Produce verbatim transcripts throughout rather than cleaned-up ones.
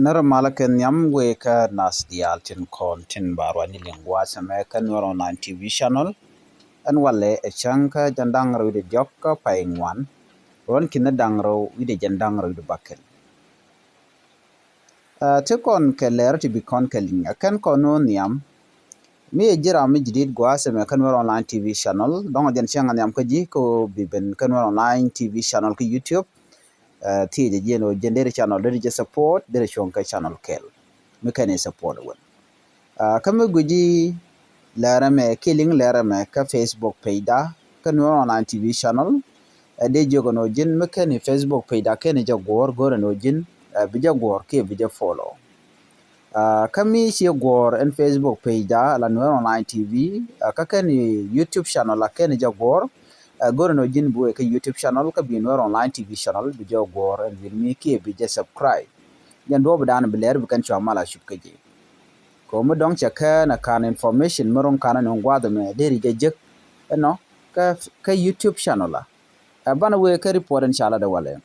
Nɛrɛ malä kɛ nhiam wëë kä nath diaal tin kɔn tin ba ruacni liŋ gua̱a̱th ɛmɛ kä Nuer Online T V channel. Ɛn walɛ ɛ cäŋ kä jiɛn da̱ŋ rɛw wi̱cdɛ diɔ̱k kä pay ŋuan. Ruɔ̱n ki̱n da̱ŋ rɛw wi̱cdɛ jiɛn da̱ŋ rɛw wi̱cdɛ bäkɛl. Ɛ, ti kɔn kɛ lɛr ti bi kɔn kɛ liŋ ɛ kɛn kɔn ni wä nhiam. Mi ɛ ji̱ ram mi ji̱ di̱t gua̱a̱th ɛmɛ kä Nuer Online T V channel, dɔ̱ŋ ɛ jɛn cäŋ ɛ nhiam kä ji̱ kä bi ben kä Nuer Online T V channel kä YouTube. Ɛ, thiecɛ jiɛn ɣöö jɛn derɛ channel derɛ jɛ support, derɛ cuɔ̱ŋ kɛ channel kɛl mi kɛn i̱ support ɛ wän. Ɛ, kä mi gui̱ci lɛr ɛmɛ kiɛ liŋ lɛr ɛmɛ kä Facebook page da kä Nuer Online T V channel. Ɛ, dee jiök ɛn ɣöö ji̱n mi kɛn i̱ Facebook page da kɛn i̱ jɛ guɔ̱ɔ̱r, go̱o̱r ɛn ɣöö ji̱n, ɛ, bi jɛ guɔ̱ɔ̱r kiɛ bi jɛ follow. Ɛ, kä mi ciɛ guɔ̱ɔ̱r ɛn Facebook page da la Nuer Online T V, ɛ, kä kɛn i̱ YouTube channel la kɛn i̱ jɛ guɔ̱ɔ̱r. Ɛ, go̱o̱r ɛn ɣöö ji̱n bi wee kä YouTube channel kä bi Nuer Online T V channel bi jɛ guɔ̱ɔ̱r ɛn wi̱n mi kiɛ bi jɛ subscribe. Jɛn duɔ̱ɔ̱p dan bi lɛr bi kɛn cua mal a cup kä ji̱. Kɛ ɣöö mi dɔ̱ŋ cɛ kɛn ɛ ka̱n information mi ro̱ŋ ka̱n ɛn ɣöö gua̱a̱th ɛmɛ deri jɛ jek ɛnɔ kä, kä YouTube channel la. Ɛ, banɛ wee kä report ɛn ca lat ɛ walɛ.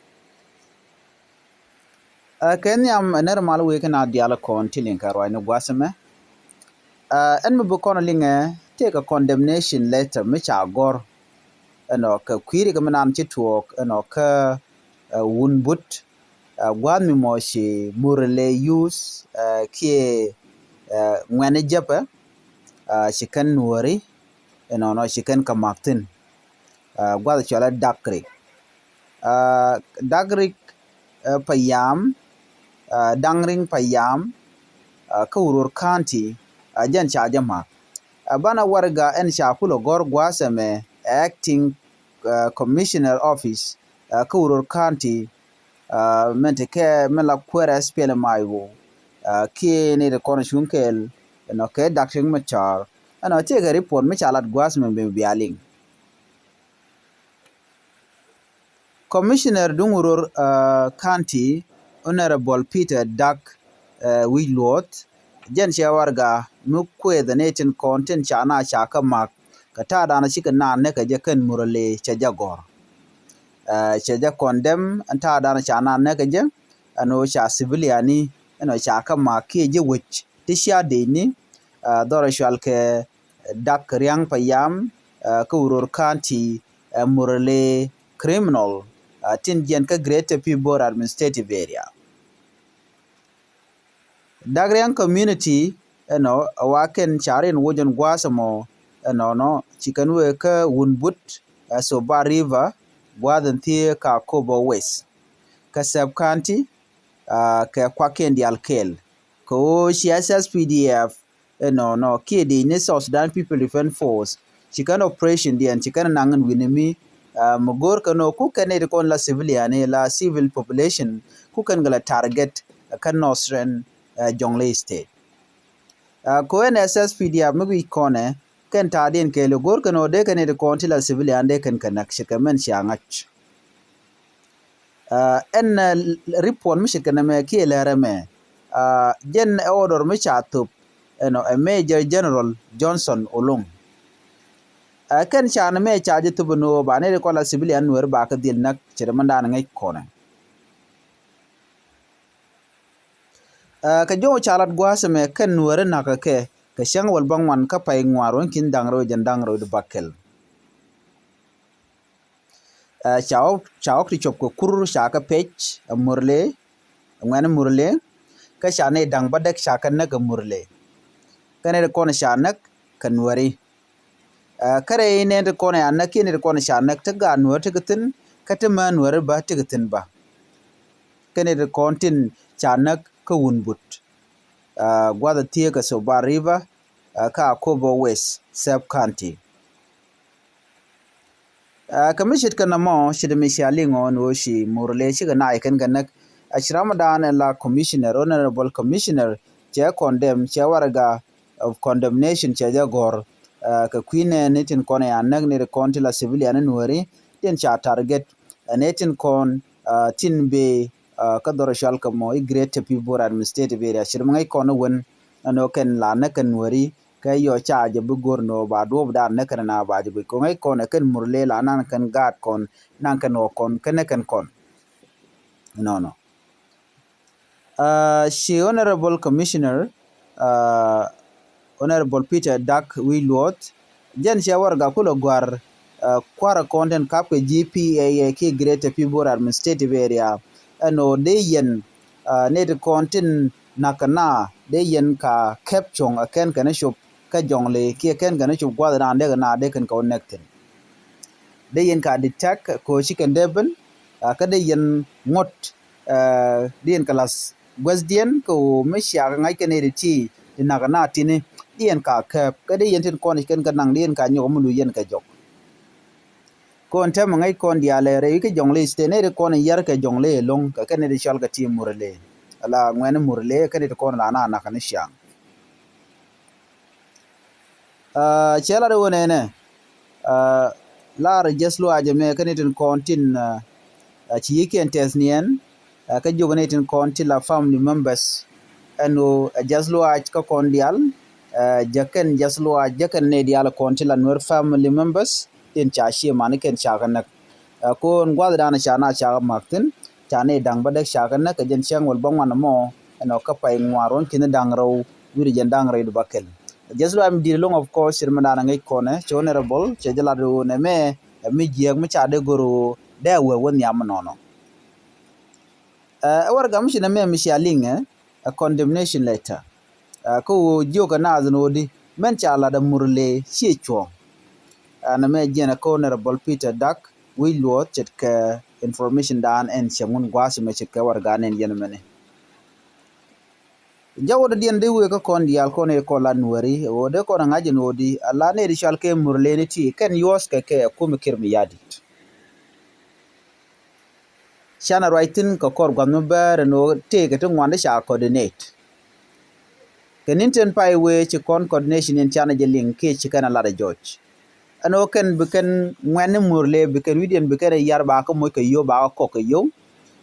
Ɛ, kɛ nhiam ɛ nɛr mal wee kä nath diaal kɔn ti liŋ kɛ ruacni gua̱a̱th ɛmɛ. Ɛ, ɛn mi bi kɔn liŋɛ tëëkɛ condemnation letter mi ca gɔ̱r ɛnɔ kɛ kui̱ri kɛ mi naan ci tuɔɔk ɛnɔ kä, ɛ, Wunbut, ɛ, gua̱a̱th mi mɔ ci Murle Youth, ɛ, kiɛ, ɛ, ŋuɛ̈ni jäpɛ, ɛ, ci kɛn Nuääri ɛnɔnɔ ci kɛn kɛ mak thi̱n. Ɛ, gua̱th cɔalɛ Dagrik. Ɛ, Dagrik, ɛ, Payam, ɛ, Daŋriŋ Payam, ɛ, kä Uror County, ɛ, jɛn ca jɛ mak. Ɛ, banɛ warɛga ɛn ca kulɛ gɔ̱r gua̱a̱th ɛmɛ, ɛ, acting, ɛ, commissioner office, ɛ, kä Uror County, ɛ, min te kɛ min la kuäärɛ S P L M I O, ɛ, kiɛ ni ti kɔn cuŋ kɛɛl ɛnɔ kɛ Dak Riek Machar. Ɛnɔ tëëkɛ report mi ca lat gua̱a̱th ɛmɛ bi bia liŋ. Commissioner duŋ Uror, ɛ, County, Honorable Peter Dak, ɛ, Wi̱c Luɔth, jɛn cɛ warɛga mi kuëëth ni tin kɔn tin ca na ca kä mak kɛ ta̱a̱ danɔ cikɛ naan näk kɛ jɛ kɛn Murle cɛ jɛ gɔ̱r. Ɛ, cɛ jɛ condemn ɛn ta̱a̱ danɔ ca naan näk kɛ jɛ ɛn ɣöö ca civilian ni ɛn ɣöö ca kä mak kiɛ jɛ wec ti cia dec ni, ɛ, dhɔrɛ cual kɛ Dak Riaŋ Payam, ɛ, kä Uror County, ɛ, Murle criminal, ɛ, tin jiɛn kä Greater Pibor Administrative Area. Dak Riaŋ community ɛnɔ ɛ wa kɛn ca rin woc ɛn gua̱a̱th ɛmɔ ɛnɔnɔ ci kɛn wee kä Wunbut, ɛ, Sobar River, gua̱a̱th ɛn thiee kä Akobo West. Kä Sɛp County, ɛ, kɛ kuakiɛn diaal kɛɛl. Kɛ ɣöö ci S S P D F ɛnɔnɔ kiɛ dec ni South Sudan People Defense Force ci kɛn operation diɛn ci kɛn naŋ ɛn wi̱ni mi, ɛ, mi go̱o̱r kɛn ɣöö ku kɛn nɛy ti kɔn la civilian ni la civil population ku kɛn kɛ la target, ɛ, kä Northern, ɛ, Jonglei State. Ɛ, kɛ ɣöö ɛn S S P D F mi wi̱c kɔnɛ kɛn ta̱a̱diɛn kɛɛl ɛ go̱o̱r kɛn ɣöö dee kɛn nɛy ti kɔn ti la civilian dee kɛn kɛ näk ci kɛ mɛn cia ŋa̱c. Ɛ, ɛn, ɛ, report mi ce̱tkɛ nɛmɛ kiɛ lɛr ɛmɛ, ɛ, jɛn ɛ order mi ca thop ɛnɔ ɛ Major General Johnson Olong. Ɛ, kɛn ca nɛmɛ ca jɛ thop ɛn ɣöö ba nɛy ti kɔn la civilian Nuääri ba kɛ dhil näk ce̱t ɛmɛn da̱a̱n ŋäc kɔnɛ. Ɛ, kɛ jɔw ca lat gua̱a̱th ɛmɛ kɛn Nuääri na̱kä kɛ kɛ cäŋ wäl bäŋuan kä pay ŋuan ruɔ̱n ki̱n da̱ŋ rɛw jɛn da̱ŋ rɛw di bäkɛl. Ɛ, ca ɣɔk, ca ɣɔk ti cop kɛ kur ca kɛ pec ɛ Murle, ɛ ŋuɛ̈ni Murle, kä ca nɛy da̱ŋ bädäk ca kɛ näk ɛ Murle. Kä nɛy ti kɔn ca näk kɛ Nuääri. Ɛ, kä rɛy nɛy ti kɔn ca näk kiɛ nɛy ti kɔn ca näk ti gaat Nuääri ti kɛ thi̱n, kä ti mään Nuääri bä ti kɛ thi̱n bä. Kä nɛy ti kɔn tin ca näk kä Wunbut, ɛ, gua̱th ɛ thiee kɛ Sobar River, ɛ, kä Akobo West Sub County. Ɛ, kɛ mi ce̱tkɛ nɔmɔ ce̱t mi cia liŋ ɣɔn ɣöö ci Murle cikɛ nac kɛn kɛ näk. Ɛ, ci ram dan ɛ la commissioner, honorable commissioner, cɛ condemn, cɛ warɛga of condemnation cɛ jɛ gɔ̱r. Ɛ, kɛ kui̱ nɛɛni tin kɔn ɛ ya näk ni ti kɔn ti la civilian ni Nuääri tin ca target. Ɛ, ni tin kɔn, ɛ, tin bee, ɛ, kä dhɔr cual kɛ mɔ i̱ Greater Pibor Administrative Area. Ce̱t mi ŋäc kɔn i̱ wen ɛn ɣöö kɛn la näk kɛn Nuääri kɛ yɔ ca jɛ bi go̱r ni ɣöö ba duɔ̱ɔ̱p dan näk kɛn na ba jɛ guic kɔn ŋäc kɔn ɛ kɛn Murle la naŋ kɛn gaat kɔn naŋ kɛn ɣɔk kɔn kɛn ɛ kɛn kɔn. Nɔnɔ. Ci Honorable Commissioner, Honorable Peter Dak Wi̱i̱ Luɔth, jɛn cɛ warɛga kulɛ gɔ̱a̱r kua̱rɛ kɔn tin ka̱pkɛ ji̱ P A A kiɛ Greater Pibor Administrative Area. Ɛn ɣöö dee yɛn nɛy ti kɔn tin na̱k kɛ na dee yɛn ka kɛp cuɔ̱ŋ ɛ kɛn kɛn cop kä Jɔŋli kiɛ kɛn kɛn cop gua̱th dan dee kɛ na dee kɛn kɛ wä nɛk thi̱n. Dee yɛn ka detect kɛ ɣöö ci kɛn dee ben kä dee yɛn ŋuɔ̱t, dee yɛn kɛ la̱th guäthdiɛn kɛ ɣöö mi cia kɛ ŋa̱c kɛ nɛy ti ti na̱k kɛ na ti̱ni, dee yɛn ka kɛp kä dee yɛn tin kɔn ci kɛn kɛ naŋ dee yɛn ka nyɔk mi luc yɛn kɛ jɔk. Kɔn tɛmɛ ŋäc kɔn diaalɛ rɛy wi̱c kä Jɔŋli State, nɛy ti kɔn in yär kɛ Jɔŋli ɛlɔ̱ŋ kɛ kɛn nɛy ti cɔal kɛ ti Murle ala ŋuɛ̈ni Murle kɛn nɛy ti kɔn la na na̱k kɛ ni ciaŋ. Cɛ lat ɣöö nɛnɛ lar jiäth lɔaac ɛmɛ kɛn nɛy tin kɔn tin ci yi̱kiɛn tɛth niɛn kä jiök nɛy tin kɔn tin la family members. Ɛn ɣöö ɛ jiäth lɔaac kä kɔn diaal, jɛ kɛn jiäth lɔaac jɛ kɛn nɛy diaal kɔn tin la Nuer family members tin ca cie mani kɛn ca kɛ näk. Kɔn gua̱th dan ca na ca kɛ ma̱k thi̱n ca nɛy da̱ŋ bädäk ca kɛ näk kɛ jɛn cäŋ wäl bäŋuan ɛmɔ. Ɛn ɣöö kä pay ŋuan ruɔ̱n ki̱ni da̱ŋ rɛw wi̱cdɛ jɛn da̱ŋ rɛw di bäkɛl. Jiäth lɔaac mi di̱i̱t ɛlɔ̱ŋ, of course, cɛ mi dan ŋäc kɔnɛ cɛ Honorable cɛ jɛ lat ɣöö nɛmɛ ɛ mi jiääk mi ca dee go̱r ɣöö dee a wee wä nhiam mi nɔnɔ. Ɛ warɛga mi ci nɛmɛ mi cia liŋ ɛ condemnation letter. Kä ɣöö jiök kɛ naath ɛn ɣöö di mɛn ca lat ɛ Murle ciɛ cuɔ̱ɔ̱ŋ. Nɛmɛ jiɛn ɛ kä Honorable Peter Dak Wi̱i̱ Luɔth ce̱tkɛ information dan ɛn cɛ ŋun gua̱a̱th mɛ ce̱tkɛ warɛga nɛn yɛn mɛni. Jɛ wä dɔ̱diɛn dee wëë kä kɔn diaal kɔn ëë kɔn la Nuääri ɣöö dee kɔn ɛ ŋa̱c ɛn ɣöö di ala nɛy ti cɔal kɛ Murleni ti kɛn yuɔ̱ɔ̱th kɛ kɛ ɛ kumɛ Kiir Mayardit. Canɛ ruac thi̱n kɛ kɔr gua̱th mi bäär ɛn ɣöö tëëkɛ ti ŋuan ti ca coordinate. Kɛ ni̱n tin pay wëë ci kɔn coordination in canɛ jɛ liŋ kiɛ ci kɛn a lat ɛ jɔc. Ɛn ɣöö kɛn bi kɛn ŋuɛ̈tni Murle bi kɛn wi̱cdiɛn bi kɛn ɛ yar ba kä moc kɛ yio̱w ba kä kɔk kɛ yio̱w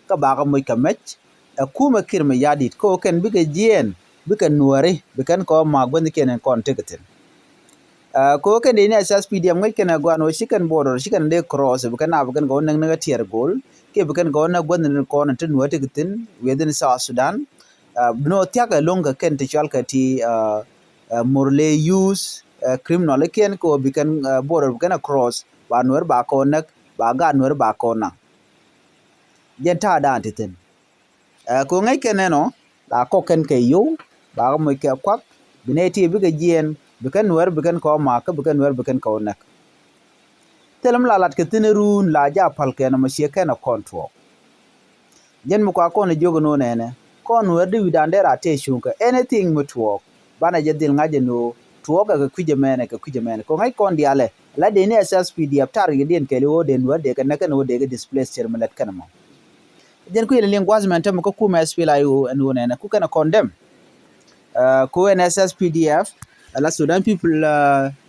kä ba kä moc kɛ mɛc. Ɛ kumɛ Kiir Mayardit kä ɣöö kɛn bikɛ jiɛɛn bikɛ Nuääri bi kɛn kɛ ɣä ma̱a̱k guäthnikiɛn in kɔn tekɛ thi̱n. Kä ɣöö kɛn dee ni S S P D F ŋäc kɛn ɛ gɔaa ɛn ɣöö ci kɛn border ci kɛn dee cross bi kɛn na bi kɛn kɛ ɣä näk ni kä tiɛɛr go̱o̱l kiɛ bi kɛn kɛ ɣä näk guäthni in kɔn in te Nuääri tekɛ thi̱n within South Sudan. Bi ni ɣä thia̱k ɛlɔ̱ŋ kɛ kɛn ti cɔal kɛ ti Murle youth criminal ikiɛn kɛ ɣöö bi kɛn border bi kɛn ɛ cross ba Nuääri ba kɛ ɣä näk ba gaat Nuääri ba kɛ ɣä naŋ. Jɛn ta̱a̱ dan ti thi̱n. Ɛ kɛ ŋäc kɛn ɛnɔ la kɔk kɛn kɛ yio̱w ba kɛ moc kɛ kuak bi nɛy ti bikɛ jiɛɛn bi kɛn Nuääri bi kɛn kɛ ɣä ma̱a̱k kä bi kɛn Nuääri bi kɛn kɛ ɣä näk. Thilɛ mi la lat kɛ thi̱n run la ja̱ päl kɛn ɛmɔ ciɛ kɛn ɛ kɔn tuɔɔk. Jɛn mi kua kɔn ɛ jiök ɛn ɣöö nɛnɛ kɔn Nuääri di wi̱dan dee ra tëë cuŋ kɛ anything mi tuɔɔk banɛ jɛ dhil ŋa̱c ɛn ɣöö tuɔɔk ɛ kɛ kui̱c ɛmɛnɛ kɛ kui̱c ɛmɛnɛ kɛ ŋäc kɔn diaalɛ. La dee ni S S P D F target diɛn kɛɛliw ɣöö dee Nuääri dee kɛ näk kɛn ɣöö dee kɛ displace cɛr mi lät kɛn ɛmɔ. Jɛn kui̱ lɛ liŋ gua̱th mɛn tämɛ kä kumɛ S P L A I O ɛn ɣöö nɛnɛ ku kɛn ɛ condemn. Ku ɛn S S P D F ala Sudan People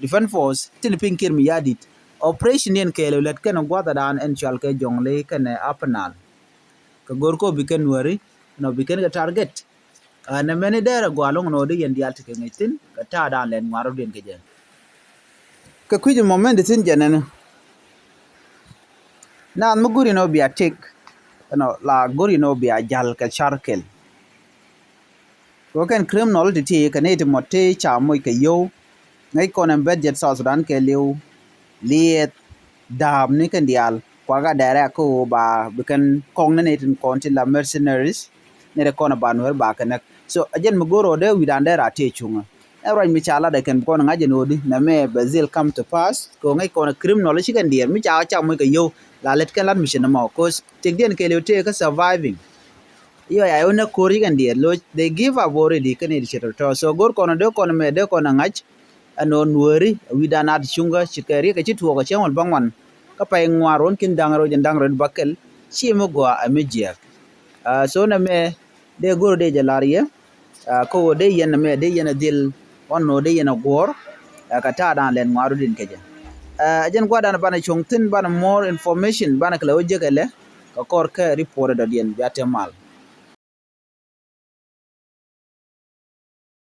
Defense Force tin piŋ Kiir Mayardit operation diɛn kɛɛliw lät kɛn gua̱th dan ɛn cɔal kɛ Jɔŋli kɛn ɛ Upper Nile. Kɛ go̱r kɔ bi kɛn Nuääri nɔ bi kɛn kɛ target. Nɛ mɛni dɛrɛ gɔaa loŋ nɔ di yɛn diaal ti kɛ ŋäc thi̱n kɛ ta̱a̱ dan lɛn ŋuan rɔ̱diɛn kɛ jɛ. Kɛ kui̱c mɔ mɛn di thi̱n jɛ nɛn naath mi go̱ri nɔ bia tik nɔ la go̱ri nɔ bia jal kɛ carkɛl. Kɛ kɛn criminal ti ti kɛ ni ti mɔ ti ca moc kɛ yio̱w. Ŋäc kɔn ɛn budget South Sudan kɛɛliw liɛth da̱a̱p ni kɛn diaal kuakä dɛrɛ kä ɣöö ba bi kɛn kɔŋ ni ni tin kɔn ti la mercenaries. Ni ti kɔn a ba Nuääri ba kɛ näk so a jɛn mi go̱r ɣöö dee wi̱dan dee ra tëë cuŋä. Ɛn ruac mi ca lat ɛ kɛn bi kɔn ŋa̱c ɛn ɣöö di nɛmɛ bɛ dhil come to pass kɛ ɣöö ŋäc kɔn criminal ci kɛn diɛɛr mi ca ca moc kɛ yio̱w la lät kɛn lat mi ci nɛmɔ cause tëkdiɛn kɛɛliw tëë kä surviving. Yɔ ya yɔ nɛ ko̱r yikɛn diɛt loc they give up already kɛn it cɛ tɔtɔ so go̱r kɔn dee kɔn mɛ dee kɔn ŋa̱c. Ɛn ɣöö Nuääri wi̱dan at cuŋkä ce̱tkɛ riɛk kɛ ci tuɔɔk kɛ cäŋ wäl bäŋuan kä pay ŋuan ruɔ̱n ki̱n da̱ŋ rɛw jɛn da̱ŋ rɛw bäkɛl. Ci mi gɔaa ɛ mi jiääk. So nɛ mɛ dee go̱r dee jɛ la̱r yɛ kä ɣöö dee yɛn nɛ mɛ dee yɛn ɛ dhil ɣɔn ɣöö dee yɛn ɛ guɔ̱ɔ̱r. Kɛ ta̱a̱ da̱a̱n lɛn ŋuan rɔ̱diɛn kɛ jɛ. Ɛ jɛn gua̱a̱r da̱a̱n banɛ cuɔ̱ŋ thi̱n banɛ more information banɛ kɛ lɛ wä jek ɛlɛ kɛ kɔr kɛ report dɔ̱diɛn bia te mal.